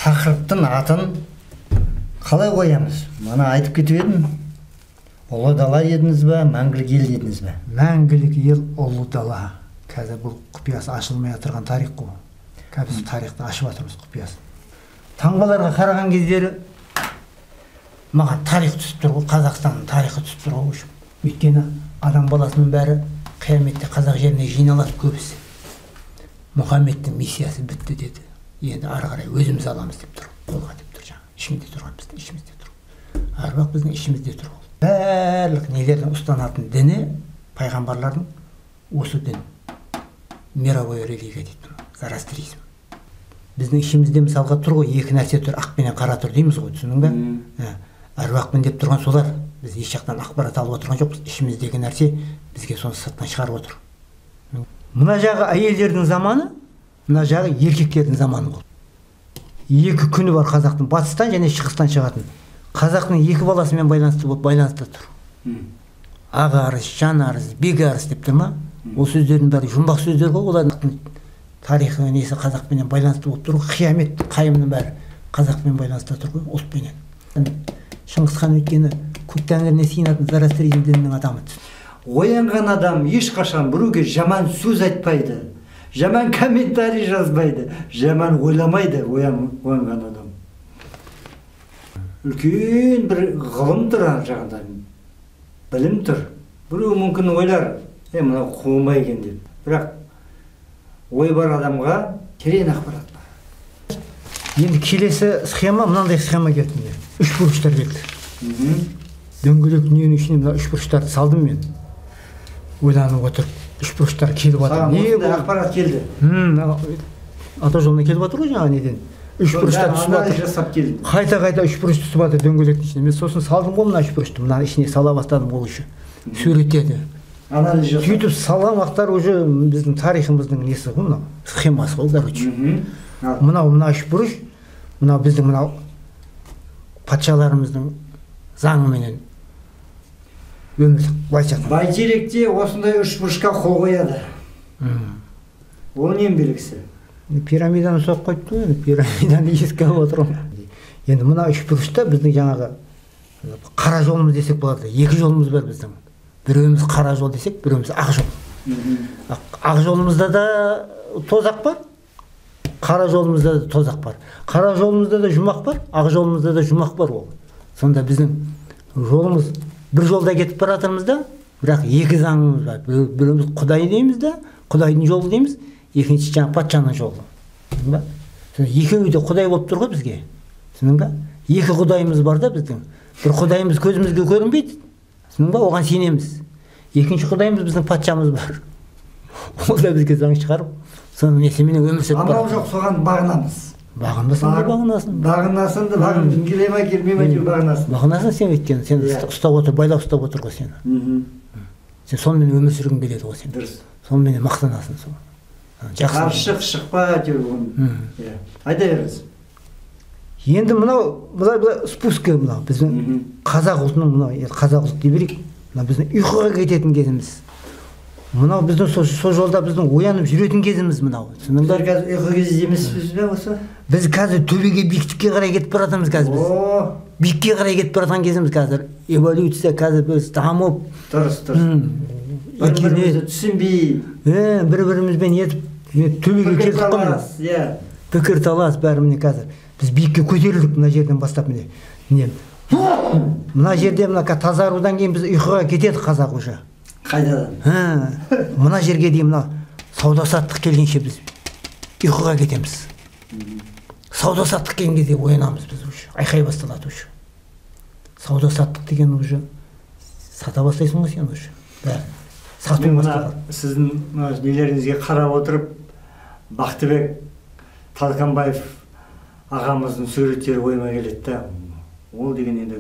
Тақырыптың атын қалай қоямыз? Мана айтып кетіп едім. Ұлы дала дедіңіз бе, мәңгілік ел дедіңіз бе? Мәңгілік ел, ұлы дала. Қазір бұл құпиясы ашылмай отырған тарих қой. Қазір біз тарихты ашып жатырмыз, құпиясын. Таңбаларға қараған кездері маған тарих түсіп тұр ғой, Қазақстанның тарихы түсіп тұр ғой. Өйткені адам баласының бәрі қияметте қазақ жеріне жиналады көбісі. Мұхаммедтің миссиясы бітті деді. Енді ары қарай өзіміз аламыз деп тұр, қолға деп тұр жаңа. Ішімізде тұрған, біздің ішімізде тұр. Әруақ біздің ішімізде тұр. Барлық нелердің ұстанатын діні, пайғамбарлардың осы дін. Мировой религия дейді, зороастризм. Біздің ішімізде мысалға тұр ғой, екі нәрсе тұр, ақ пенен қара тұр дейміз ғой, түсіндің бе? Әруақпен деп тұрған солар. Біз еш жақтан ақпарат алып отырған жоқпыз, ішіміздегі нәрсе бізге соны сырттан шығарып отыр. Мына жағы әйелдердің заманы, мына жағы еркектердің заманы болды. Екі күні бар қазақтың, батыстан және шығыстан шығатын. Қазақтың екі баласымен байланысты болып байланыста тұр. Ақ арыс, жан арыс, бек арыс деп тұр ма? Ол сөздердің бәрі жұмбақ сөздер ғой, олардың тарихы несі қазақпенен байланысты болып тұр ғой. Қиямет қайымның бәрі қазақпен байланыста тұр ғой, ұлтпенен. Шыңғыс хан өйткені көк тәңіріне сыйынатын зороастризм дінінің адамы. Оянған адам ешқашан біреуге жаман сөз айтпайды, жаман комментарий жазбайды, жаман ойламайды. Оянған адам. Үлкен бір ғылым тұр ар жағында, білім тұр. Біреу мүмкін ойлар, мынау қуынбай екен деп. Бірақ ой бар адамға терең ақпарат бар. Енді келесі схема, мынандай схема келді міне. Үш бұрыштар келді. Дөңгелек дүниенің ішіне мына үш бұрыштарды салдым мен. Ойланып отырып, үш бұрыштар келіп жатыр. Не ақпарат келді? Ата жолына келіп жатыр ғой жаңа неден. Үш бұрыштар түсіп жатыр. Қайта-қайта үш бұрыш түсіп жатыр дөңгелектің ішіне. Мен сосын салдым ғой мына үш бұрышты. Мына ішіне сала бастадым ол үшін. Суреттерді. Анализ жасап. Сөйтіп салған уақыттар уже біздің тарихымыздың несі ғой мынау, схемасы ғой, короче. Мынау мына үш бұрыш, мынау біздің мынау патшаларымыздың заңыменен өмір былайша. Бәйтеректе осындай үш бұрышқа қол қояды. Ол ненің белгісі? Пирамиданы соғып қойыпты ғой, пирамиданы еске алып отыр ғой. Енді мына үш бұрышта біздің жаңағы қара жолымыз десек болады. Екі жолымыз бар біздің. Біреуіміз қара жол десек, біреуіміз ақ жол. Ақ жолымызда да тозақ бар, қара жолымызда да тозақ бар. Қара жолымызда да жұмақ бар, ақ жолымызда да жұмақ бар ол. Сонда біздің жолымыз бір жолда кетіп бара жатырмыз да, бірақ екі заңымыз бар. Біреуіміз Құдай дейміз да, Құдайдың жолы дейміз, екінші жаңа патшаның жолы. Түсіндің ба? Екеуі де Құдай болып тұр ғой бізге. Түсіндің ба? Екі Құдайымыз бар да біздің. Бір Құдайымыз көзімізге көрінбейді. Түсіндің ба? Оған сенеміз. Екінші Құдайымыз біздің патшамыз бар. Ол да бізге заң шығарып, соның несіменен өмір сүріп барады. Амал жоқ, соған бағынамыз. Бағынбасаң да бағынасың. Бағынасың да, бағынғың келе ме, келмей ме деп бағынасың. Бағынасың сен, өйткені сен ұстап отыр, байлап ұстап отыр ғой сені. Сен сонымен өмір сүргің келеді ғой сен. Дұрыс. Сонымен мақтанасың сол. Жақсы. Қарсы шықпа әйтеуір оны. Айта беріңіз. Енді мынау былай спуска мынау біздің қазақ ұлтының, мынау қазақ ұлты дей берейік, мынау біздің ұйқыға кететін кезіміз. Мынау біздің сол жолда біздің оянып жүретін кезіміз мынау. Түсіндің бе? Біз қазір ұйқы кезде емеспіз бе осы? Біз қазір төбеге, биіктікке қарай кетіп бара жатырмыз қазір біз. Биікке қарай кетіп бара жатқан кезіміз қазір. Эволюция қазір біз дамып. Дұрыс, дұрыс. Бір-бірімізді түсінбей. Бір-бірімізбен етіп төбеге келдік қой. Иә. Пікірталас бәрі міне қазір. Біз биікке көтерілдік мына жерден бастап міне. Міне. Мына жерде мына тазарудан кейін біз ұйқыға кетеді қазақ уже. Қайтадан. Мына жерге дейін мына сауда-саттық келгенше біз ұйқыға кетеміз. Сауда-саттық келген кезде оянамыз біз уже. Айқай басталады уже. Сауда-саттық деген уже сата бастайсың ғой сен уже. Бәрін. Сату басталады. Сіздің мына нелеріңізге қарап отырып Бақтыбек Талқанбаев ағамыздың суреттері ойыма келеді да. Ол деген енді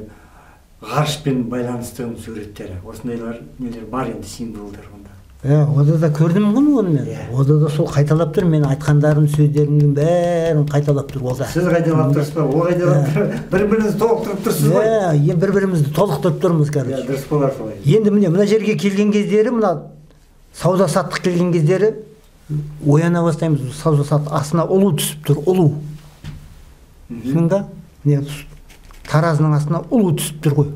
ғарышпен байланысты суреттері. Осындайлар нелер бар енді, символдар онда. Ода да көрдім ғой оны мен. Ода да сол қайталап тұр, мен айтқандарым, сөздерімнің бәрін қайталап тұр ол да. Сіз қайталап тұрсыз ба? Ол қайталап тұр. Бір-біріңізді толықтырып тұрсыз ғой. Иә, бір-бірімізді толықтырып тұрмыз короче. Дұрыс болар солай. Енді міне мына жерге келген кездері, мына сауда саттық келген кездері ояна бастаймыз. Сауда саттық астына ұлу түсіп тұр, ұлу. Түсіндің ба? Міне таразының астына ұлу түсіп тұр ғой.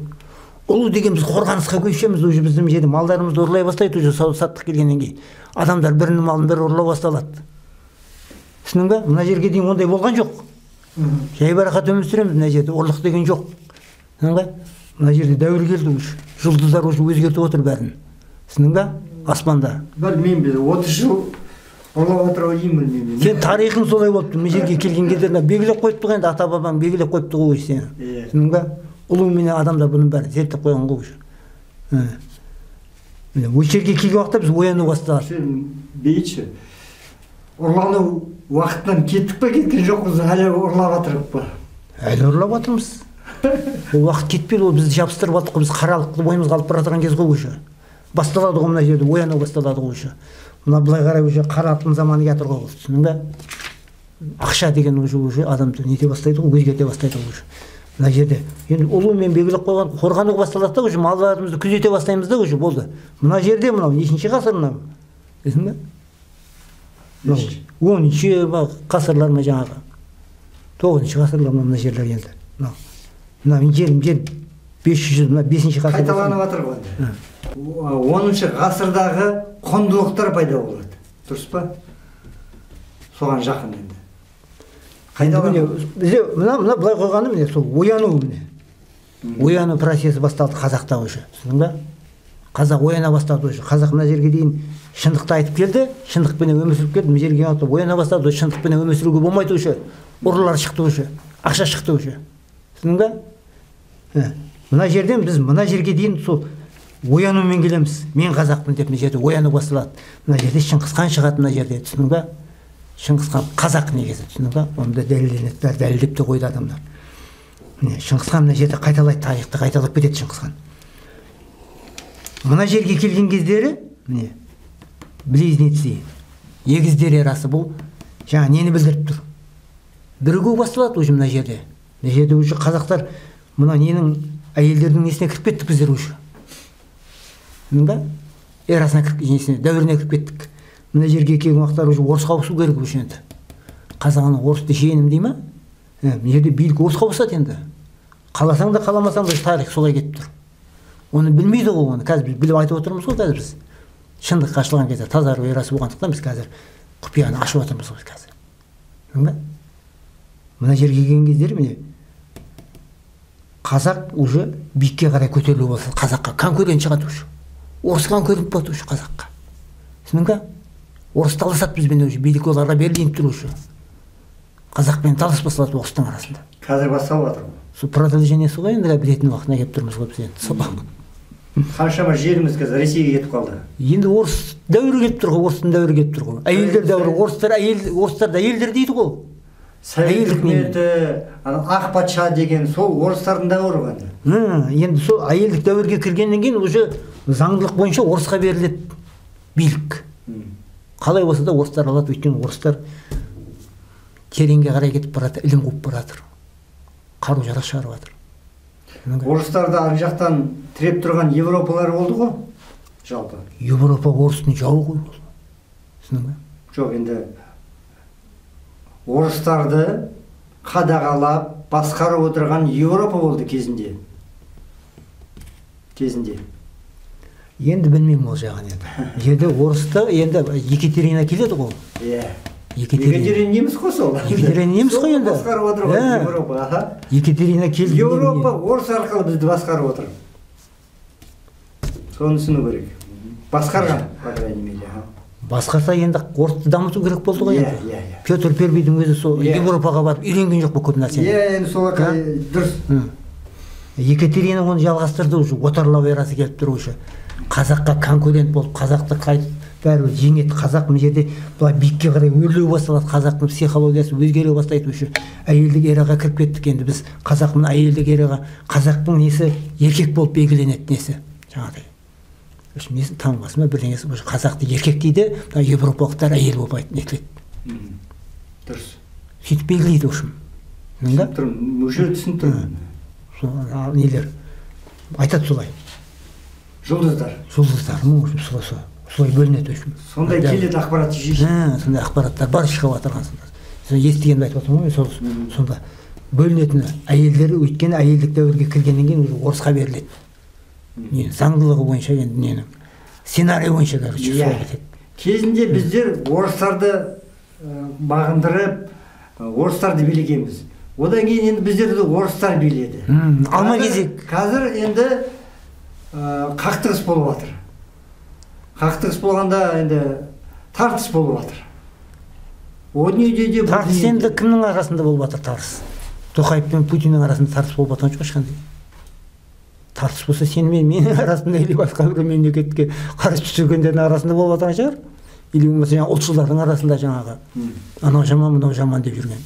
Ұлу деген біз қорғанысқа көшеміз, уже біздің жерде малдарымызды ұрлай бастайды, уже сауда-саттық келгеннен кейін. Адамдар бірінің малын бірі ұрлау басталады. Түсіндің ба? Мына жерге дейін ондай болған жоқ. Жайбарақат өмір сүреміз мына жерде, ұрлық деген жоқ. Түсіндің ба? Мына жерде дәуір келді уже. Жұлдыздар уже өзгертіп отыр бәрін. Түсіндің ба? Аспанда. Білмеймін, біз 30 жыл ұрлап отыр ау деймін, білмеймін. Сен тарихың солай болыпты. Мына жерге келген кезде белгілеп қойыпты ғой енді, ата-бабаң белгілеп қойыпты ғой сені. Түсіндің ба? Ұлы менен адамдар бұның бәрін зерттеп қойған ғой уже. Міне, осы жерге келген уақытта біз ояну басталады. Сен бейітші, ұрлану уақытынан кеттік па, кеткен жоқпыз, әлі ұрлап жатырмыз ба? Әлі ұрлап жатырмыз. Ол уақыт кетпеді, ол бізді жабыстырып алдық қой, біз қаралық бойымызға алып бара жатқан кез ғой уже. Басталады ғой мына жерде, ояну басталады ғой уже. Мына былай қарай уже қара алтын заманы келатыр ғой, түсіндің бе? Ақша деген уже адамды нете бастайды ғой, өзгерте бастайды ғой уже. Мына жерде енді ұлу мен белгілеп қойған қорғану басталады да, уже малдарымызды күзете бастаймыз да, уже болды. Мына жерде мынау нешінші ғасыр мынау? Білесің бе? 10-шы ғасырлар ма жаңағы? 9-шы ғасырлар ма мына жерлер енді? Мынау. Мына жер 500, мына 5-ші ғасыр. Қайталанып жатыр ғой енді. 10-шы ғасырдағы құндылықтар пайда болады. Дұрыс па? Соған жақын енді. Бізде мына былай қойғаны міне сол ояну міне. Ояну процесі басталды қазақта уже. Түсіндің ба? Қазақ ояна бастады уже. Қазақ мына жерге дейін шындықты айтып келді, шындықпенен өмір сүріп келді. Мына жерге келіп ояна бастады, шындықпенен өмір сүруге болмайды уже. Ұрылар шықты уже, ақша шықты уже. Түсіндің ба? Мына жерден біз мына жерге дейін сол оянумен келеміз. Мен қазақпын деп мына жерде ояну басталады. Мына жерде Шыңғыс хан шығады мына жерде, түсіндің ба? Шыңғыс хан қазақ негізі, түсіндің ба? Оны да дәлелденеді, бәрі дәлелдеп те қойды адамдар. Міне, Шыңғыс хан мына жерде қайталайды, тарихты қайталап кетеді Шыңғыс хан. Мына жерге келген кездері, міне, близнецы, егіздер эрасы бұл жаңа нені білдіріп тұр? Бірігу басталады уже мына жерде. Мына жерде уже қазақтар мына ненің әйелдердің несіне кіріп кеттік біздер уже. Түсіндің ба? Эрасына кіріп, несіне, дәуіріне кіріп кеттік. Мына жерге келген уақыттар уже орысқа ауысу керек уже енді. Қазағының орысты жиенім дей ма? Мына жерде билік орысқа ауысады енді. Қаласаң да қаламасаң да тарих солай кетіп тұр. Оны білмейді ғой оны. Қазір біз біліп айтып отырмыз ғой қазір біз. Шындыққа ашылған кезде тазару эрасы болғандықтан біз қазір құпияны ашып отырмыз ғой қазір. Түсіндің бе? Мына жерге келген кездері міне қазақ уже биікке қарай көтерілу болса, қазаққа конкурент шығады уже. Орыс конкурент болады уже қазаққа. Түсіндің бе? Орыс таласады бізбен уже, билік оларға берілейін тұр уже. Қазақпен талас басталады орыстың арасында. Қазір басталып жатыр ғой. Сол продолжениесі ғой енді, білетін уақытына келіп тұрмыз ғой біз енді. Сол. Қаншама жеріміз қазір Ресейге кетіп қалды. Енді орыс дәуірі келіп тұр ғой, орыстың дәуірі келіп тұр ғой. Әйелдер дәуірі, орыстар әйел, орыстарды әйелдер дейді ғой. Совет үкіметі, ақ патша деген сол орыстардың дәуірі ғой енді. Енді сол әйелдік дәуірге кіргеннен кейін уже заңдылық бойынша орысқа беріледі билік. Қалай болса да орыстар алады, өйткені орыстар тереңге қарай кетіп барады, ілім қуып баратыр. Қару жарақ шығарып жатыр. Орыстарды ар жақтан тіреп тұрған Европалар болды ғой, жалпы. Европа орыстың жауы ғой ол. Түсіндің бе? Жоқ, енді орыстарды қадағалап, басқарып отырған Европа болды кезінде. Кезінде. Енді білмеймін ол жағын енді. Жерде орысты енді Екатерина келеді ғой. Иә. Екатерина неміс қой сол. Екатерина неміс қой енді. Басқарып отыр ғой Европа. Аха. Екатерина келді. Европа орыс арқылы бізді басқарып отыр. Соны түсіну керек. Басқарған, по крайней мере. Басқарса енді орысты дамыту керек болды ғой енді. Иә, иә. Петр Первыйдің өзі сол Европаға барып үйренген жоқ па көп нәрсені. Иә, енді сол дұрыс. Екатерина оны жалғастырды уже, отарлау эрасы келіп тұр уже. Қазаққа конкурент болып, қазақты қайтып бәрібір жеңеді. Қазақ мына жерде былай биікке қарай өрлеу басталады, қазақтың психологиясы өзгере бастайды уже. Әйелдік эраға кіріп кеттік енді біз. Қазақ мына әйелдік эраға, қазақтың несі еркек болып белгіленеді несі жаңағыдай. Несі таңбасы ма бірдеңесі, уже қазақты еркек дейді, мына европалықтар әйел болып нетіледі. Дұрыс. Сөйтіп белгілейді в общем. Түсініп тұрмын, мүшел түсініп тұрмын. Сол нелер айтады солай. Жұлдыздар. Жұлдыздар, ну, в общем, солай бөлінеді, в общем. Сондай келеді ақпарат жиі. Сондай ақпараттар бар шығып отырған сонда. Сол естігенді айтып отырмын ғой, сол сонда. Бөлінетіні әйелдер, өйткені әйелдік дәуірге кіргеннен кейін уже орысқа беріледі. Не, заңдылығы бойынша енді ненің сценарий бойынша, короче, солай кетеді. Кезінде біздер орыстарды бағындырып, орыстарды билегенбіз. Одан кейін енді біздерді орыстар биледі. Алма кезек. Қазір енді қақтығыс болып жатыр. Қақтығыс болғанда енді тартыс болып жатыр. О дүниеде де, бұл Тартыс дүниеде. Енді кімнің арасында болып жатыр тартыс? Тоқаев пен Путиннің арасында тартыс болып жатқан жоқ ешқандай. Тартыс болса, сен мен менің арасында или басқа бір мемлекетке қарсы түсіргендердің арасында болып жатқан шығар. Или болмаса жаңағы ұлтшылдардың арасында жаңағы анау жаман, мынау жаман деп жүрген.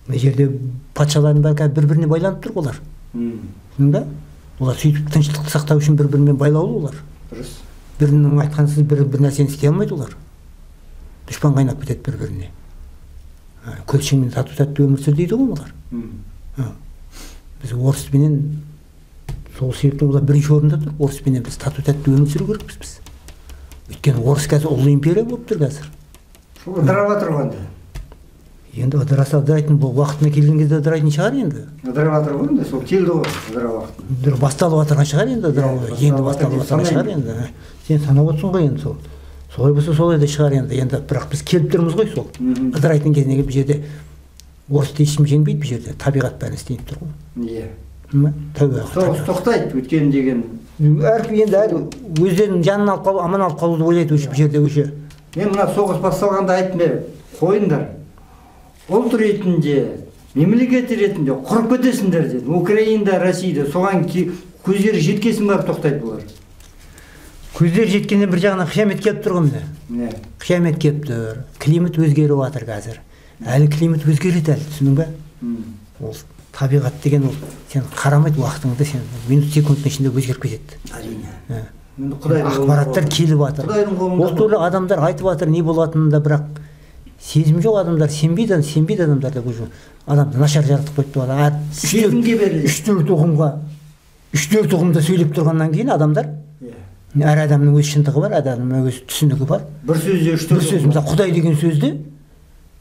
Мына жерде патшалардың бәрі қазір бір-біріне байланып тұр олар. Түсіндің бе? Олар сөйтіп тыныштықты сақтау үшін бір-бірімен байлаулы олар. Дұрыс. Бірінің айтқансыз бір нәрсені істей алмайды олар. Дұшпанға айналып кетеді бір-біріне. Көршіңмен тату тәтті өмір сүр дейді ғой олар. Біз орыспенен, сол себептен олар бірінші орында тұр. Орыспенен біз тату тәтті өмір сүру керекпіз біз. Өйткені орыс қазір ұлы империя болып тұр қазір. Сол ыдырап жатыр ғой енді. Енді ыдыраса ыдырайтын, бұл уақытына келген кезде ыдырайтын шығар енді. Ыдырап жатыр ғой енді, сол келді ғой ыдырау уақыты. Ыдырау басталып жатырған шығар енді, ыдырау Иә, енді басталып басталып жатыр жатырған деп шығар енді. Сен санап отырсың ғой енді сол. Солай болса солай да шығар енді. Енді бірақ біз келіп тұрмыз ғой сол. Ыдырайтын кезіне келіп, бұл жерде орысты ешкім жеңбейді, бұл жерде табиғат бәрін істейіп тұр ғой. Иә. М? Тәуба. Соғыс тоқтайды, өйткені деген Әркім енді әр өздерінің жанын алып қалу, аман алып қалуды ойлайды уже бұл жерде уже. Мен мына соғыс басталғанда айттым, қойыңдар. Ұлт ретінде, мемлекет ретінде құрып кетесіңдер дедім. Украинада, Россияда соған көздері жеткесін барып тоқтайды бұлар. Көздері жеткеннен бір жағынан қиямет келіп тұр ғой міне. Міне. Қиямет келіп тұр. Климат өзгеріп жатыр қазір. Әлі климат өзгереді әлі, түсіндің бе? Ол табиғат деген ол сен қарамайды уақытыңды, сен минут секундтың ішінде өзгеріп кетеді. Әрине. Енді Құдайдың Ақпараттар қолында. келіп жатыр. Құдайдың қолында Ол туралы адамдар айтып жатыр, не болатынын да, бірақ сезім жоқ, адамдар сенбейді, сенбейді адамдар да уже. Адамды нашар жаратып қойыпты олар. Әр Сезімге беріледі. үш-төрт ұғымға, үш-төрт ұғымда сөйлеп тұрғаннан кейін адамдар, әр адамның өз шындығы бар, әр адамның өз түсінігі бар. Бір сөзде үш-төрт Бір сөз, ұғым. мысалы, Құдай деген сөзді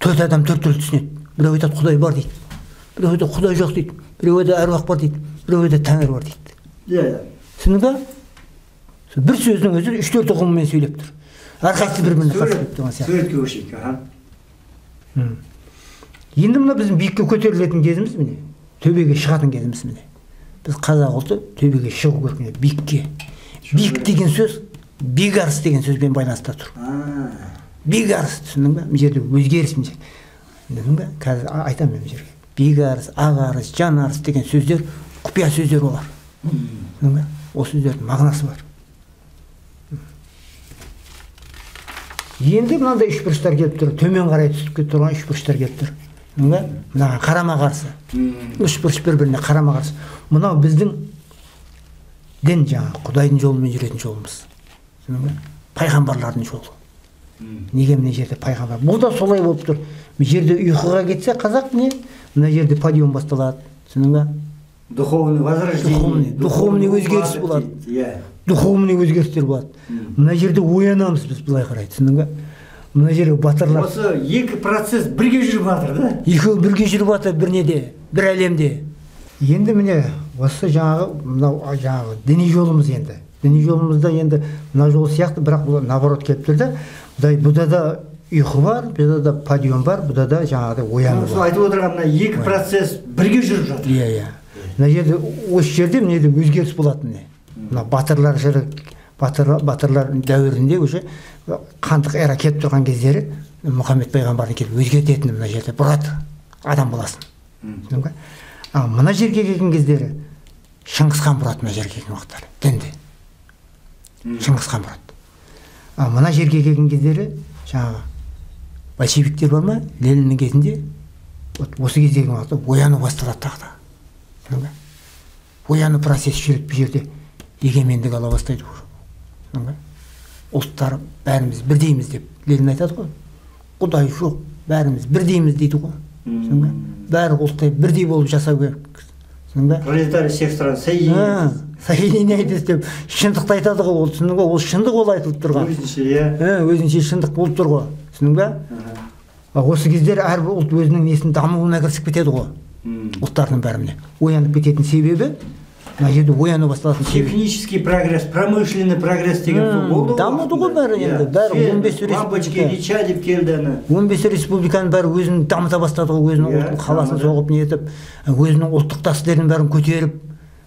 төрт адам төрт түрлі түсінеді. Біреу айтады Құдай бар дейді, біреу айтады Құдай жоқ дейді, біреу айтады әруақ бар дейді, біреу айтады Тәңір бар дейді. Иә, иә. Түсіндің бе? Сол бір сөздің өзі үш-төрт ұғыммен сөйлеп тұр. Әрқайсысы бір-біріне қарсы келіп тұрған сияқты. Суретке көшейік, аха. Енді мына біздің биікке көтерілетін кезіміз міне, төбеге шығатын кезіміз міне. Біз қазақ ұлты төбеге шығу керек міне, биікке. Биік деген сөз бекарыс деген сөзбен байланыста тұр. Бекарыс, түсіндің бе? Мына жерде өзгеріс мына жерде. Түсіндің бе? Қазір айтамын мен мына жерге. Бекарыс, ағарыс, жанарыс деген сөздер құпия сөздер олар. Түсіндің бе? Ол сөздердің мағынасы бар. Енді мынандай үшбұрыштар келіп тұр, төмен қарай түсіп кетіп тұрған үшбұрыштар келіп тұр. Түсіндің бе? Мынаған қарама-қарсы. Үшбұрыш бір-біріне қарама-қарсы. Мынау біздің дін, жаңағы Құдайдың жолымен жүретін жолымыз. Түсіндің бе? Пайғамбарлардың жолы. Неге мына жерде пайғамбар? Бұл да солай болып тұр. Мына жерде ұйқыға кетсе қазақ не? Мына жерде подъем басталады. Түсіндің бе? Духовный возрождение. Духовный өзгеріс болады. Иә. Духовный өзгерістер болады. Мына жерде оянамыз біз былай қарай, түсіндің бе? Мына жерде батырлар. Осы екі процесс бірге жүріп жатыр да? Екеуі бірге жүріп жатыр бір неде, бір әлемде. Енді міне осы жаңағы мынау жаңағы діни жолымыз енді. Діни жолымызда енді мына жол сияқты, бірақ бұл наоборот келіп тұр да. Бұдай, бұда да ұйқы бар, бұда да подъем бар, бұда да жаңағыдай ояну Сол бар. айтып отырған мына екі процесс бірге жүріп жатыр. Иә, иә. Мына жерде, осы жерде мына жерде өзгеріс болады міне. Мына батырлар жыры, батырлар дәуірінде уже хандық эра келіп тұрған кездері Мұхаммед пайғамбардың келіп өзгертетіні мына жерде бұрады адам баласын. Түсіндің бе? Ал мына жерге келген кездері Шыңғыс хан бұрады мына жерге келген уақыттары дінді. Шыңғыс хан бұрады. Ал мына жерге келген кездері жаңағы большевиктер бар ма? Лениннің кезінде вот осы кездегі уақытта ояну басталады тағы да. Түсіндің бе? Ояну процесі жүреді бұл жерде. Егемендік ала бастайды уже. Түсіндің бе? Ұлттар бәріміз бірдейміз деп Ленин айтады ғой. Құдай жоқ, бәріміз бірдейміз дейді ғой. Түсіндің бе? Бәрі ұлттай бірдей болып жасау керек. Түсіндің бе? Пролетарий всех стран соединяйтесь. Соединяйтесь деп шындықты айтады ғой ол, түсіндің бе? Ол шындық ол айтылып тұрған. Өзінше, иә. Өзінше шындық болып тұр ғой. Түсіндің бе? Осы кездері әрбір ұлт өзінің несін дамуына кірісіп кетеді ғой. Ұлттардың бәрі міне оянып кететін себебі мына жерде ояну басталатын себебі. Технический прогресс, промышленный прогресс деген сол болды ғой. Дамыды ғой бәрі енді, бәрі 15 республика. Лампочки, Ильича деп келді ана. 15 республиканың бәрі өзін дамыта бастады ғой, өзінің ұлттық қаласын соғып не етіп, өзінің ұлттық дәстүрлерін бәрін көтеріп,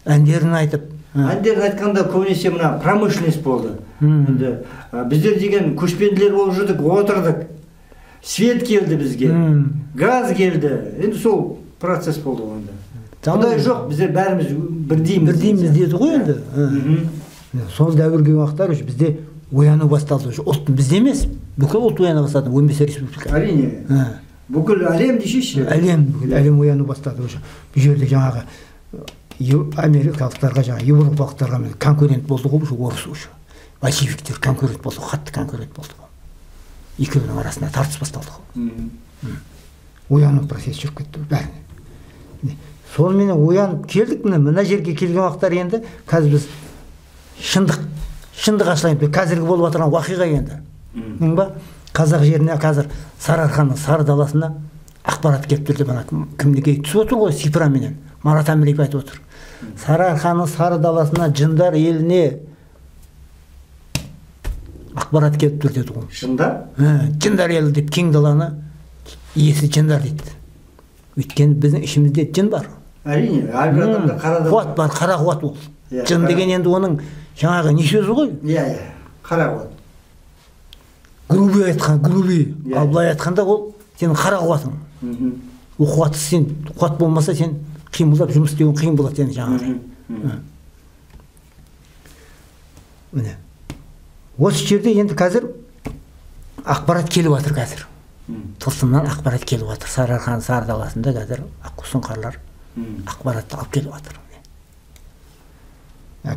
әндерін айтып. Әндерін айтқанда көбінесе мына промышленность болды. Енді біздер деген көшпенділер болып жүрдік, отырдық. Свет келді бізге, газ келді. Енді сол процесс болды ғой енді. Құдай жоқ, біздер бәріміз бірдейміз. Бірдейміз деді ғой енді. Сол дәуірге уақыттар уже бізде ояну басталды. Уже ұлт бізде емес, бүкіл ұлт ояна бастады, 15 республика. Әрине. Бүкіл әлем десейші. Әлем, бүкіл әлем ояну бастады уже. Бұл жерде жаңағы америкалықтарға, жаңағы еуропалықтарға конкурент болды ғой, уже орыс уже. Большевиктер конкурент болды, қатты конкурент болды ғой. Екеуінің арасында тартыс басталды ғой. Ояну процесі жүріп кетті бәріне. Сонымен оянып келдік, мына жерге келген уақыттар енді қазір біз шындық ашылайын. Қазіргі болып отырған уақиға енді. Түсіндің ба? Қазақ жеріне қазір Сарыарқаның сары даласына ақпарат келіп тұр деп ана кімнеке түсіп отыр ғой, Сипраменен. Марат Әміреев айтып отыр. Сарыарқаның сары даласына жындар еліне ақпарат келіп тұр деді ғой. Жындар? Жындар елі деп кең даланы иесі жындар дейді. Өйткені біздің ішімізде жын бар. Әрине, әрбір адамда қара адам. Қуат бар, қара қуат ол. Жын деген енді оның жаңағы не сөзі ғой? Иә, иә, қара қуат. Грубый айтқан, грубый. Ал былай айтқанда ол сенің қара қуатың. Ол қуатсыз сен, қуат болмаса сен қимылдап жұмыс істеуің қиын болады сенің жаңағы. Міне. Осы жерде енді қазір ақпарат келіп жатыр қазір. Тылсымнан ақпарат келіп жатыр. Сарыарқаның сары даласында қазір аққу сұңқарлар ақпаратты алып келіп жатыр.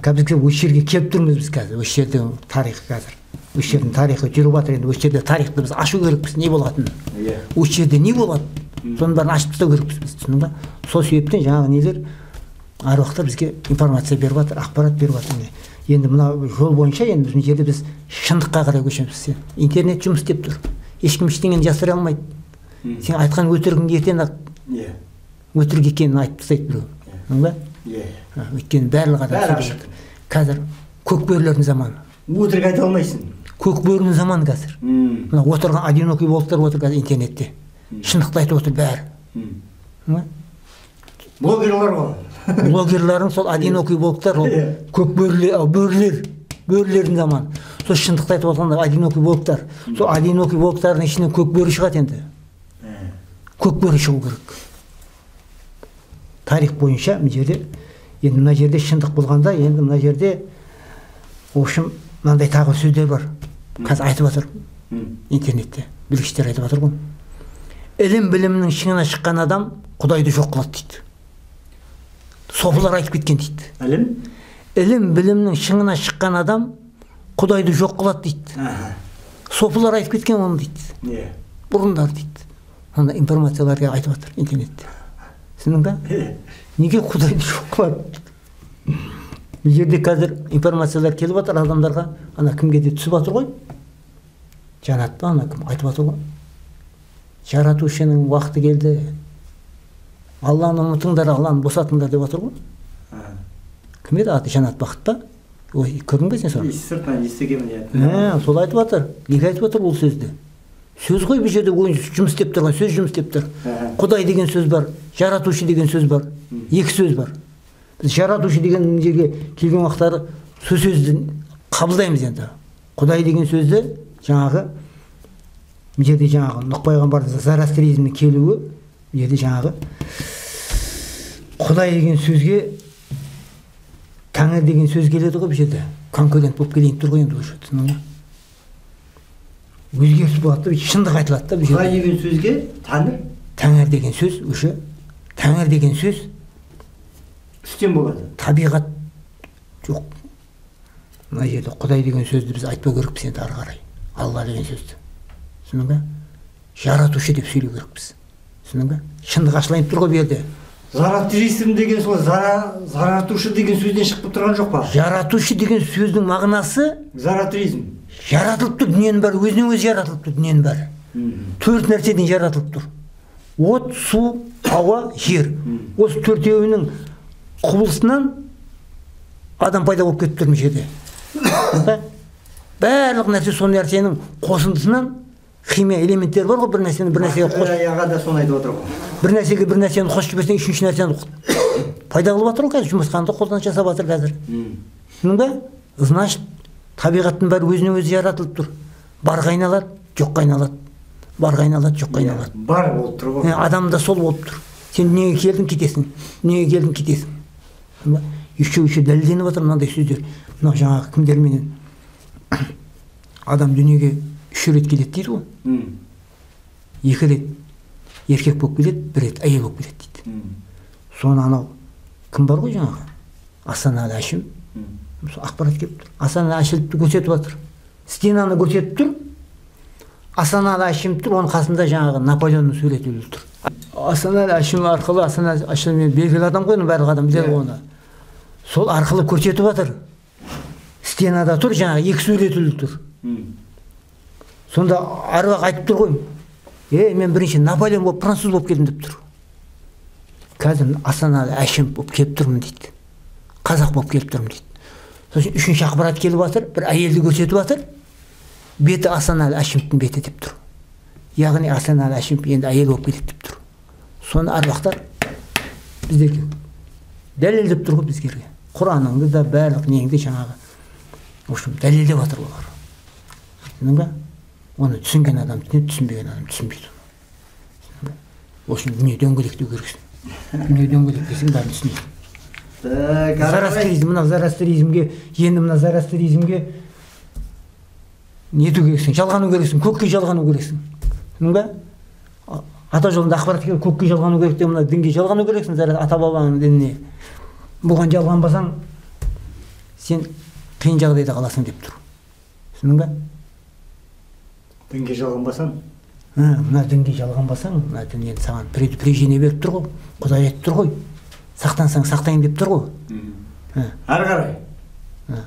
Қазір біз осы жерге келіп тұрмыз біз қазір. Осы жерде тарихы қазір. Осы жердің тарихы жүріп жатыр енді. Осы жерде тарихты біз ашу керекпіз, не болатынын. Осы жерде не болады? Соның бәрін ашып тастау керекпіз біз, түсіндің ба? Сол себептен жаңағы нелер аруақтар бізге информация беріп жатыр, ақпарат беріп жатыр. Енді мына жол бойынша енді біз мына жерде біз шындыққа қарай көшеміз. Сен интернет жұмыс істеп тұр. Ешкім ештеңені жасыра алмайды. Сен айтқан өтірігің ертең-ақ өтірік екенін айтып тастайды біреу. Түсіндің ба? Өйткені барлық адам сөйлеп жатыр. Қазір көкбөрілердің заманы. Өтірік айта алмайсың. Көкбөрінің заманы қазір. Мына отырған одинокий волктар отыр қазір интернетте. Шындықты айтып отыр бәрі. Блогерлар ғой. Блогерлардың сол одинокий волктар, ол көкбөрілер, бөрілер, бөрілердің заманы. Сол шындықты айтып отырғандар одинокий волктар. Сол одинокий волктардың ішінен көкбөрі шығады енді. Көкбөрі шығу керек. Тарих бойынша мына жерде, енді мына жерде шындық болғанда, енді мына жерде, в общем, мынандай тағы сөздер бар. Қазір айтып жатыр интернетте, білгіштер айтып жатыр ғой. Ілім білімнің шыңына шыққан адам Құдайды жоқ қылады дейді. Сопылар айтып кеткен дейді. Ілім? Ілім білімнің шыңына шыққан адам Құдайды жоқ қылады дейді. Сопылар айтып кеткен оны дейді. Бұрындар дейді. Анда информацияларға айтып жатыр интернетте. Түсіндің ба? Неге Құдайды жоқ қылады? Бұл жерде қазір информациялар келіп жатыр адамдарға, ана кімге де түсіп жатыр ғой. Жанат па, ана кім айтып жатыр ғой. Жаратушының уақыты келді. Алланы ұмытыңдар, Алланы босатыңдар деп жатыр ғой. Кім еді аты? Жанат Бақыт па? Ой, көрдің бе сен соны? Сыртынан естігенмін, иә. Сол айтып жатыр. Неге айтып жатыр ол сөзді? Сөз ғой, бұл жерде ойын жұмыс істеп тұрған, сөз жұмыс істеп тұр. Құдай деген сөз бар, жаратушы деген сөз бар. Екі сөз бар. Біз жаратушы деген жерге келген уақыттары сол сөзді қабылдаймыз енді. Құдай деген сөзді жаңағы бұл жерде жаңағы Нұх пайғамбардың зороастризмнің келуі, бұл жерде жаңағы Құдай деген сөзге Тәңір деген сөз келеді ғой бұл жерде. Конкурент болып келейін тұр ғой енді уже, түсіндің ба? Өзгеріс болады да, шындық айтылады да бұл жерде. Құдай деген сөзге Тәңір? Тәңір деген сөз уже, Тәңір деген сөз үстем болады. Табиғат жоқ. Мына жерде Құдай деген сөзді біз айтпау керекпіз енді ары қарай. Алла деген сөзді. Түсіндің бе? Жаратушы деп сөйлеу керекпіз. Түсіндің бе? Шындық ашылайын тұр ғой бұл жерде. Заратушизм деген сол заратушы деген сөзден шығып тұрған жоқ па? Жаратушы деген сөздің мағынасы заратуризм. Жаратылып тұр дүниенің бәрі, өзінен өзі жаратылып тұр дүниенің бәрі. Төрт нәрседен жаратылып тұр. От, су, ауа, жер. Осы төртеуінің құбылысынан адам пайда болып кетіп тұр мына жерде. Барлық нәрсе сол нәрсенің қосындысынан, химия элементтері бар ғой, бір нәрсені бір нәрсеге қос. Аға да соны айтып отыр ғой. Бір нәрсеге бір нәрсені қосып жіберсең, үшінші нәрсені пайда қылып жатыр ғой қазір, жұмыртқаны да қолдан жасап жатыр қазір. Түсіндің бе? Значит, табиғаттың бәрі өзінен өзі жаратылып тұр. Барға айналады, жоққа айналады. Барға айналады, жоққа айналады. Бар болып тұр ғой. Адам да сол болып тұр. Сен дүниеге келдің, кетесің. Дүниеге келдің, кетесің. Еще дәлелденіп жатыр мынандай сөздер. Мынау жаңағы кімдерменен адам дүниеге 3 рет келеді дейді ғой. 2 рет еркек болып келеді, 1 рет әйел болып келеді дейді. Соны анау кім бар ғой жаңағы? Асанәлі Әшім. Ақпарат келіп тұр. Асанәлі Әшімді көрсетіп жатыр. Стенаны көрсетіп тұр. Асанәлі Әшім тұр, оның қасында жаңағы Наполеонның суреті ілулі тұр. Асанәлі Әшім арқылы, Асанәлі Әшім белгілі адам ғой, барлық адам біледі оны. Сол арқылы көрсетіп жатыр. Стенада тұр, жаңағы екі сурет ілулі тұр. Сонда аруақ айтып тұр ғой. Мен бірінші Наполеон болып, француз болып келдім деп тұр. Қазір Асанәлі Әшім болып келіп тұрмын дейді. Қазақ болып келіп тұрмын дейді. Сосын үшінші ақпарат келіп жатыр, бір әйелді көрсетіп жатыр. Беті Асанәлі Әшімовтің беті деп тұр. Яғни Асанәлі Әшімов енді әйел болып келеді деп тұр. Соны аруақтар біздерге дәлелдеп тұр ғой бізге. Құраныңды да барлық неңді жаңағы в общем дәлелдеп жатыр олар. Түсіндің бе? Оны түсінген адам түсінеді, түсінбеген адам түсінбейді. В общем, дүние дөңгелектеу керексің. Дүние дөңгелек десең бәрін түсінесің. Зороастризм, мына зороастризмге, енді мына зороастризмге нету керексің, жалғану керексің, көкке жалғану керексің. Түсіндің бе? Ата жолында ақпарат келіп, көкке жалғану керек деп, мына дінге жалғану керексің, ата бабаңның дініне. Бұған жалғанбасаң, сен қиын жағдайда қаласың деп тұр. Түсіндің бе? Дінге жалғанбасаң? Мына дінге жалғанбасаң, мына дін енді саған предупреждение беріп тұр ғой, Құдай айтып тұр ғой. Сақтансаң, сақтайын деп тұр ғой. Әрі қарай.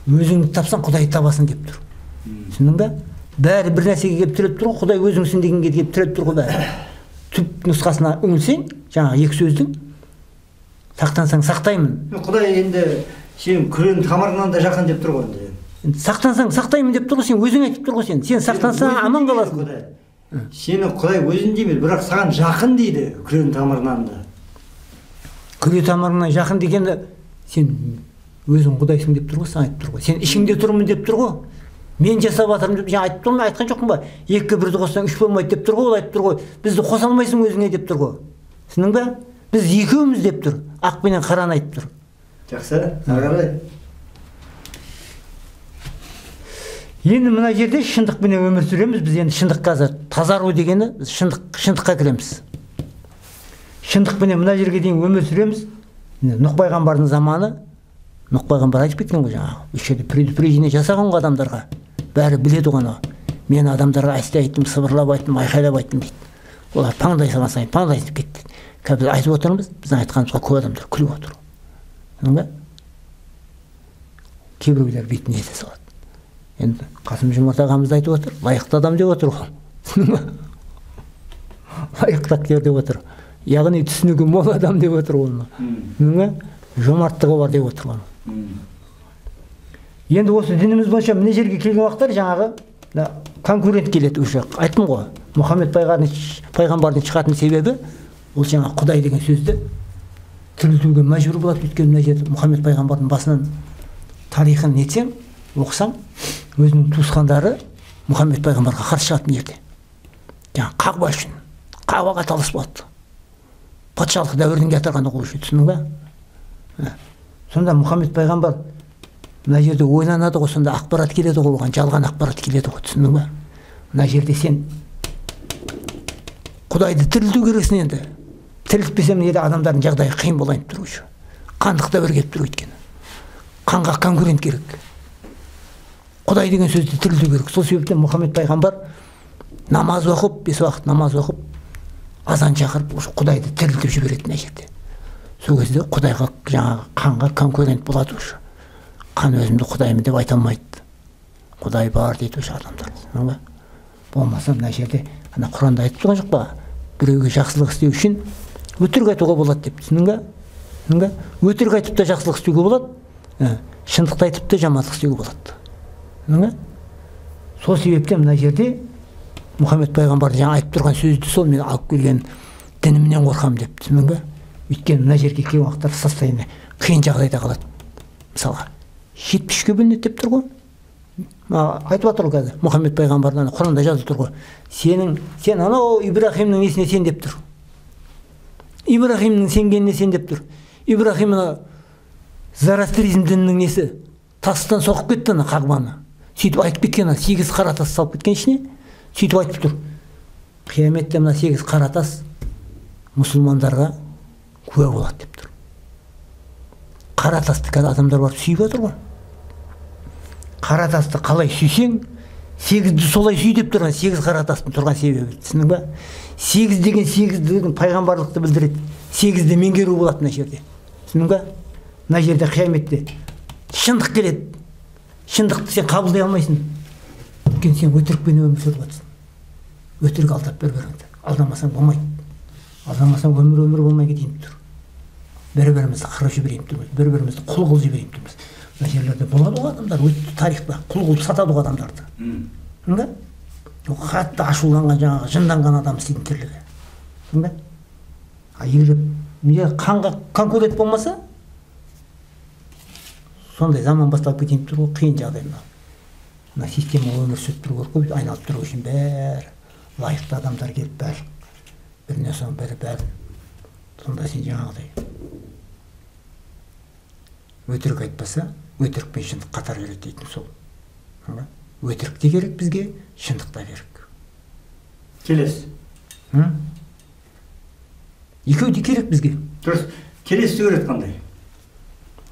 Өзіңді тапсаң, Құдайды табасың деп тұр. Түсіндің бе? Бәрі бір нәрсеге келіп тіреліп тұр ғой, Құдай өзіңсің дегенге келіп тіреліп тұр ғой бәрі. Түп нұсқасына үңілсең, жаңағы екі сөздің, сақтансаң, сақтаймын. Құдай енді сенің күрең тамырыңнан да жақын деп тұр ғой енді. Сақтансаң, сақтаймын деп тұр ғой, сен өзің айтып тұр ғой сен. Сен сақтансаң, аман қаласың. Сені Құдай өзің демейді, бірақ саған жақын дейді күрең тамырынан да. Күре тамырынан жақын дегенді сен өзің Құдайсың деп тұр ғой, саған айтып тұр ғой. Сен ішіңде тұрмын деп тұр ғой. Мен жасап жатырмын деп жаңа айтып тұрмын, айтқан жоқпын ба? 2-ге 1-ді қоссаң 3 болмайды деп тұр ғой, ол айтып тұр ғой. Бізді қоса алмайсың өзіңе деп тұр ғой. Түсіндің бе? Біз екеуміз деп тұр. Ақ пенен қараны айтып тұр. Жақсы, ары қарай. Енді мына жерде шындықпенен өмір сүреміз. Біз енді шындық қазір тазару дегені шындыққа кіреміз. Шындықпенен мына жерге дейін өмір сүреміз. Нұх пайғамбардың заманы, Нұх пайғамбар айтып кеткен ғой жаңағы. Осы жерде предупреждение жасаған ғой адамдарға. Бәрі біледі ғой анау. Мен адамдарға әсте айттым, сыбырлап айттым, айқайлап айттым дейді. Олар паңдай салған сайын паңдай салып кетті. Қазір біз айтып отырмыз, біздің айтқанымызға көп адамдар күліп отыр. Түсіндің бе? Кейбіреулер бетіне ете салады. Енді Қасым-Жомарт ағамыз айтып отыр, лайықты адам деп отыр ғой. Түсіндің бе? Лайықты актер деп отыр. Яғни түсінігі мол адам деп отыр оны. Түсіндің бе? Жомарттығы бар деп отыр оны. Енді осы дініміз бойынша мына жерге келген уақыттар жаңағы конкурент келеді уже. Айттым ғой, Мұхаммед пайғамбардың шығатын себебі ол жаңағы Құдай деген сөзді тірілтуге мәжбүр болады. Өйткені мына жерде Мұхаммед пайғамбардың басынан тарихын нетсең, оқысаң, өзінің туысқандары Мұхаммед пайғамбарға қарсы шығатын жерде. Жаңағы Қағба үшін, Қағбаға талас болады. Патшалық дәуірдің келе ғой уже, түсіндің бе? Сонда Мұхаммед пайғамбар мына жерде ойланады ғой, сонда ақпарат келеді ғой оған, жалған ақпарат келеді ғой, түсіндің бе? Мына жерде сен Құдайды тірілту керексің енді. Тірілтпесем мына жерде адамдардың жағдайы қиын болайын тұр уже. Қандық дәуір келіп тұр өйткені. Қанға конкурент керек. Құдай деген сөзді тірілту керек. Сол себептен Мұхаммед пайғамбар намаз оқып, 5 уақыт намаз оқып, азан шақырып, уже Құдайды тірілтіп жібереді мына жерде. Сол кезде Құдайға жаңағы қанға конкурент болады уже. Қан өзімді Құдаймын деп айта алмайды. Құдай бар дейді уже адамдар. Түсіндің бе? Болмаса мына жерде ана Құранда айтып тұрған жоқ па? Біреуге жақсылық істеу үшін өтірік айтуға болады деп. Түсіндің бе? Түсіндің бе? Өтірік айтып та жақсылық істеуге болады, шындықты айтып та жамандық істеуге болады. Түсіндің бе? Сол себептен мына жерде Мұхаммед пайғамбардың жаңа айтып тұрған сөзді сол мен алып келген дінімнен қорқамын деп. Түсіндің бе? Өйткені мына жерге келген уақытта состояние қиын жағдайда қалады. Мысалға 73-ке бөлінеді деп тұр ғой. Айтып жатыр ғой қазір Мұхаммед пайғамбардың Құранда жазылып тұр ғой. Сен анау Ибрахимнің несіне сен деп тұр. Ибрахимнің сенгеніне сен деп тұр. Ибрахим ана зороастризм дінінің несі тастан соғып кетті ана Қағбаны. Сөйтіп айтып кеткен, ана 8 қара тас салып кеткен ішіне. Сөйтіп айтып тұр. Қияметте мына 8 қара тас мұсылмандарға куә болады деп тұр. Қара тасты қазір адамдар барып сүйіп жатыр ғой. Қара тасты қалай сүйсең, 8-ді солай сүй деп тұрған, 8 қара тастың тұрған себебі. Түсіндің бе? 8 деген 8 деген пайғамбарлықты білдіреді. 8-ді меңгеру болады мына жерде. Түсіндің бе? Мына жерде қияметте шындық келеді. Шындықты сен қабылдай алмайсың. Өйткені сен өтірікпен өмір сүріп жатырсың. Өтірік алдап бір-біріңді. Алдамасаң болмайды. Алдамасаң өмір болмай кетейін тұр. Бір-бірімізді қырып жіберейін тұрмыз, бір-бірімізді құл қылып жіберейін тұрмыз. Мына жерлерде болады ғой адамдар, өтті тарихта құл қылып сатады ғой адамдарды. Түсіндің бе? Ол қатты ашуланған, жаңағы жынданған адам істейтін тірлігі. Түсіндің бе? А егер қанға конкурент болмаса, сондай заман басталып кетейін тұр ғой, қиын жағдай мынау. Мына система өмір сүріп тұру керек қой, айналып тұру үшін бәрі лайықты адамдар келіп бәрі бірінен соң бірі бәрін. Сонда сен жаңағыдай өтірік айтпаса, өтірік пен шындық қатар жүреді дейтін сол. Өтірік те керек бізге, шындық та керек. Келесі. Екеуі де керек бізге. Дұрыс. Келесі сурет қандай?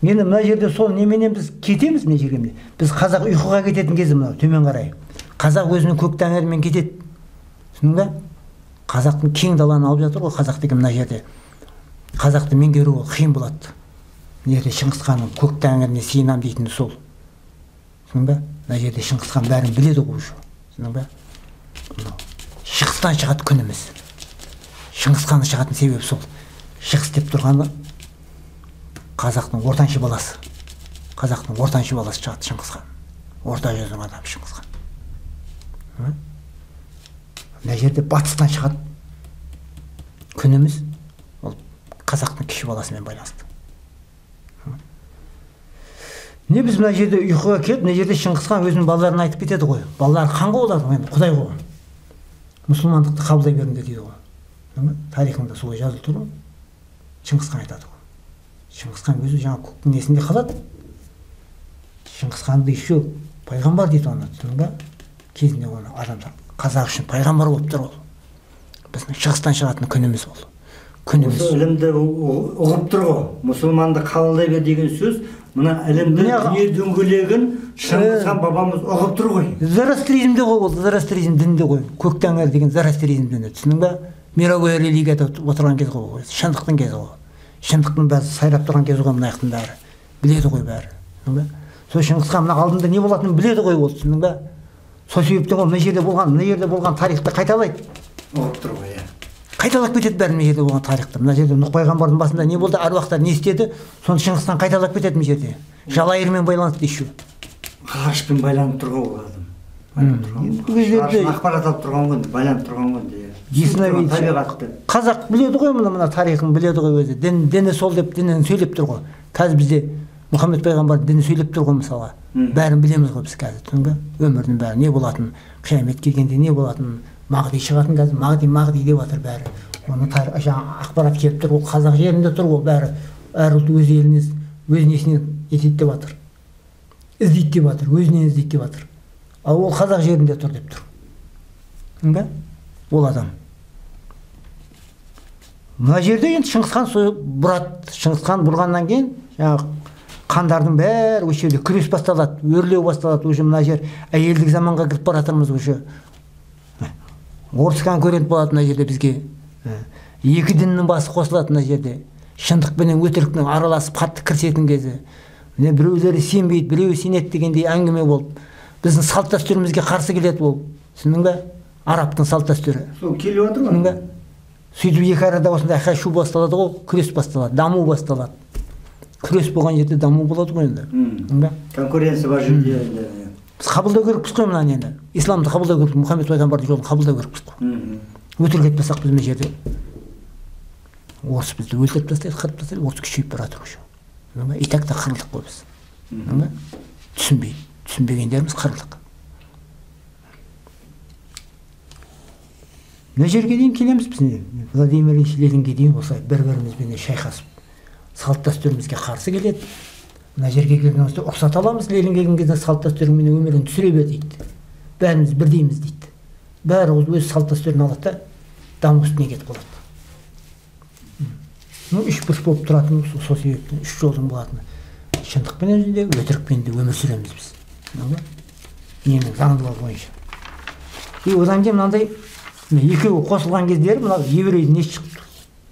Енді мына жерде сол неменен біз кетеміз мына жерге міне. Біз қазақ ұйқыға кететін кезі мынау төмен қарай. Қазақ өзінің көк тәңірімен кетеді. Түсіндің бе? Қазақтың кең даланы алып жатыр ғой қазақ деген мына жерде. Қазақты меңгеру қиын болады. Мына жерде Шыңғыс ханның көк тәңіріне сиынам дейтіні сол. Түсіндің бе? Мына жерде Шыңғыс хан бәрін біледі ғой уже. Түсіндің бе? Мынау Шығыстан шығады күніміз. Шыңғыс ханның шығатын себебі сол. Шығыс деп тұрғаны қазақтың ортаншы баласы. Қазақтың ортаншы баласы шығады Шыңғыс хан. Орта жүздің адамы Шыңғыс хан. Мына жерде батыстан шығады күніміз, ол қазақтың кіші баласымен байланысты. Не біз мына жерде ұйқыға келіп, мына жерде Шыңғыс хан өзінің балаларына айтып кетеді ғой. Балалары хан ғой олардың, енді құдай ғой. Мұсылмандықты қабылдай беріңдер дейді ғой. Тарихында солай жазылып тұр ғой. Шыңғыс хан айтады ғой. Шыңғыс хан өзі жаңа көктің несінде қалады. Шыңғыс ханды еще пайғамбар дейді оны, түсіндің бе? Кезінде оны адамдар қазақ үшін пайғамбар болып тұр ол. Біздің шығыстан шығатын күніміз ол. Күніміз. Осы ілімді ұғып тұр ғой. Мұсылманды қабылдай бер деген сөз, мына ілімді дүние дөңгелегін Шыңғыс хан бабамыз ұғып тұр ғой. Зороастризмде ғой ол, зороастризм дінінде ғой. Көк тәңір деген зороастризм діні, түсіндің бе? Мировой религияда отырған кез ғой, шындықтың кезі ғой. Шындықтың бәрі сайрап тұрған кезі ғой, мына жақтың бәрі. Біледі ғой бәрі. Түсіндің бе? Сол Шыңғыс хан мына алдында не болатынын біледі ғой ол, түсіндің бе? Сол себептен ол мына жерде болған, мына жерде болған тарихты қайталайды. Ұғып тұр ғой, иә. Қайталап кетеді бәрі мына жерде болған тарихты. Мына жерде Нұх пайғамбардың басында не болды, әруақтар не істеді, соны Шыңғыс хан қайталап кетеді мына жерде. Жалайырмен байланысты еще. Ғарышпен байланып тұр ғой ол адам. Ақпарат алып тұрған ғой, байланып тұрған ғой. Табиғатты. Қазақ біледі ғой мына тарихын біледі ғой өзі. Діні сол деп дінін сөйлеп тұр ғой. Қазір бізде Мұхаммед пайғамбардың діні сөйлеп тұр ғой мысалға. Бәрін білеміз ғой біз қазір, түсіндің бе? Өмірдің бәрі не болатынын, қиямет келгенде не болатынын, Мағди шығатын қазір, Мағди, Мағди деп жатыр бәрі. Оны жаңа ақпарат келіп тұр, ол қазақ жерінде тұр, ол бәрі. Әр ұлт өз еліне, өз несіне етеді деп жатыр. Іздейді деп жатыр, өзінен іздейді деп жатыр. Ал ол қазақ жерінде тұр деп тұр. Түсіндің бе? Ол адам. Мына жерде енді Шыңғыс хан бұрады. Шыңғыс хан бұрғаннан кейін жаңағы қандардың бәрі осы жерде күрес басталады, өрлеу басталады. Уже мына жер әйелдік заманға кіріп бара жатырмыз уже. Орыс конкурент болады мына жерде бізге. Екі діннің басы қосылады мына жерде. Шындық пенен өтіріктің араласып қатты кірісетін кезі. Міне біреулері сенбейді, біреуі сенеді дегендей әңгіме болып, біздің салт дәстүрімізге қарсы келеді ол. Түсіндің бе? Арабтың салт дәстүрі. Сол келіп жатыр ғой. Сөйтіп екі арада осындай айқай-шу басталады ғой, күрес басталады, даму басталады. Күрес болған жерде даму болады ғой енді. Конкуренция бар жерде енді. Біз қабылдау керекпіз қой мынаны енді. Исламды қабылдау керекпіз, Мұхаммед пайғамбардың жолын қабылдау керекпіз қой. Өтірік айтпасақ біз мына жерде орыс бізді өлтіріп тастайды, қырып тастайды, орыс күшейіп бара жатыр уже. И так та қырылдық қой біз. Түсінбей, түсінбегендеріміз қырылдық. Мына жерге дейін келеміз біз, Владимир Ильич Ленинге дейін осылай бір-бірімізбен шайқасып, салт дәстүрімізге қарсы келеді. Мына жерге келген кезде рұқсат аламыз, Ленин келген кезде салт дәстүріңмен өмірін түсіре бер дейді. Бәріміз бірдейміз дейді. Бәрі өз салт дәстүрін алады да даму үстіне кетіп қалады. Ну, үш бұрыш болып тұратын, сол себептен үш жолдың болатыны. Шындықпен де, өтірікпен де өмір сүреміз біз. Ненің заңдылығы бойынша. И одан кейін мынандай екеуі қосылған кездері мына еврейдің несі шықты.